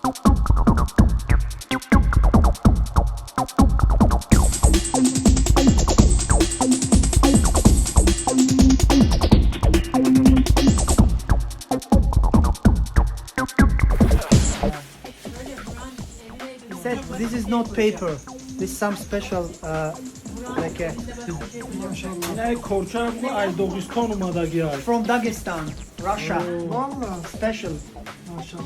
He said this is not paper. This is some special like Ина корча ай Доғистон омадагӣ аст. From Dagestan, Russia. Валла. Special. Машалло.